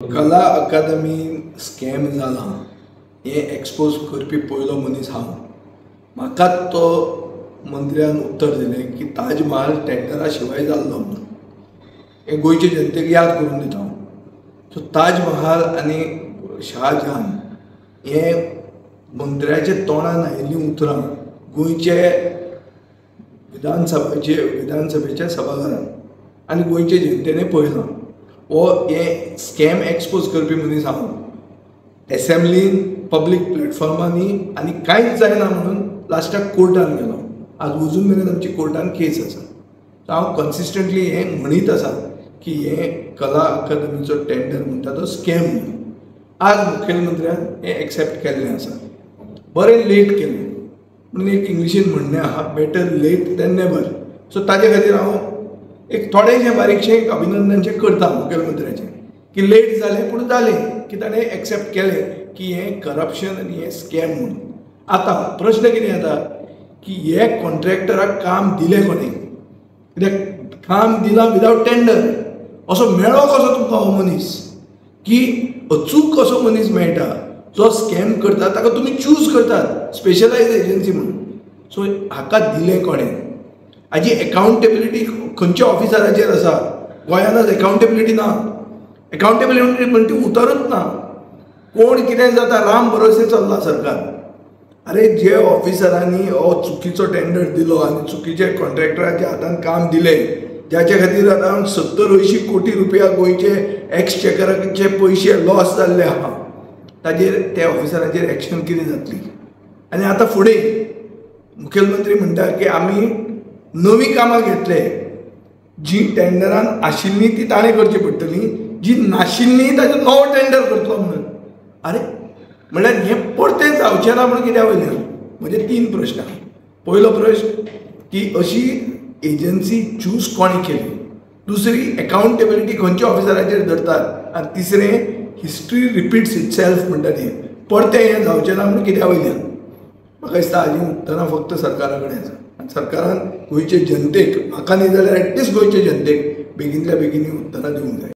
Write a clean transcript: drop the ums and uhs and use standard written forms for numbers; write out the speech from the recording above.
कला अकादमी स्कॅम जाला हें एक्सपोज करपी पयलो मनीस हांव. म्हाकाच तो मंत्र्यान उत्तर दिलें की ताजमहाल टेंडरा शिवाय जाल्लो म्हणून. हें गोंयचे जनतेक याद करून दिता हांव. सो ताजमहाल आनी शाहजहान हें मंत्र्याच्या तोंडान आयिल्लीं उतरां गोंयचे विधानसभेच्या सभाघरांत आनी गोंयचे जनतेन पळयलां. हो हे स्कॅम एक्सपोज करपी मनीस हांव. एसेंब्लीन पब्लीक प्लॅटफॉर्मांनी आनी कांयच जायना म्हणून लास्टाक कोर्टान गेलो. आज अजून मेरेन आमची कोर्टान केस आसा. सो हांव कन्सिस्टंटली हें म्हणीत आसा की हें कला अकादमीचो टेंडर म्हणटा तो स्कॅम म्हणून. आज मुखेलमंत्र्यान हें एक्सेप्ट केल्लें आसा. बरें लेट केलें म्हणून एक इंग्लिशीन म्हणणें आहा, better late than never. So ताजे खातीर हांव एक थोडेंशें बारीकशें एक अभिनंदनशें करता मुखेलमंत्र्याचें की लेट जालें पूण जालें की ताणें एक्सेप्ट केलें की हें करप्शन आनी हें स्कॅम म्हणून. आतां प्रश्न कितें येता की हे कॉन्ट्रॅक्टराक काम दिलें कोणें? कित्याक काम दिलां विदावट टेंडर. असो मेळ्ळो कसो तुमकां हो मनीस की अचूक असो मनीस मेळटा जो स्कॅम करता ताका तुमी चूज करतात स्पेशलायज एजन्सी म्हणून. सो हाका दिलें कोणें? हाजी एकाउंटेबिलिटी खंयच्या ऑफिसराचेर आसा? गोंयांत एकाउंटेबिलिटी ना. एकाउंटेबिलिटी म्हणटी उतरूच ना. कोण कितें जाता राम भरोसे चल्ला सरकार. अरे जे ऑफिसरांनी हो चुकीचो टेंडर दिलो आनी चुकीच्या कॉन्ट्रॅक्टराच्या हातान काम दिलें ज्याच्या खातीर अरावंड 70-80 कोटी रुपया गोंयचे एक्सचेकराचे पयशे लॉस जाल्ले आहा, ताजेर त्या ऑफिसरांचेर एक्शन कितें जातली? आनी आतां फुडें मुखेलमंत्री म्हणटा की आमी नवीं कामां घेतले, जी टेंडरान आशिल्लीं ती ताणें करची पडटली, जी नाशिल्लीं ताचो नवो टेंडर करतलो म्हणून. अरे म्हणल्यार हें परतें जावचें ना म्हणून कित्या वयल्यान? म्हजे 3 प्रश्न. पयलो प्रश्न की अशी एजन्सी चूज कोणें केली? दुसरी, एकाउंटेबिलिटी खंयच्या ऑफिसराचेर धरतात? आनी तिसरें, हिस्ट्री रिपीट्स इटसेल्फ म्हणटा ती परतें हें जावचें ना म्हणून कित्या वयल्यान? म्हाका दिसता हाजीं उत्तरां फक्त सरकारा कडेन आसा. आनी सरकारान गोंयचे जनतेक, म्हाका न्ही जाल्यार एटलिस्ट गोंयचे जनतेक बेगीनल्या बेगीन उत्तरां दिवंक जाय.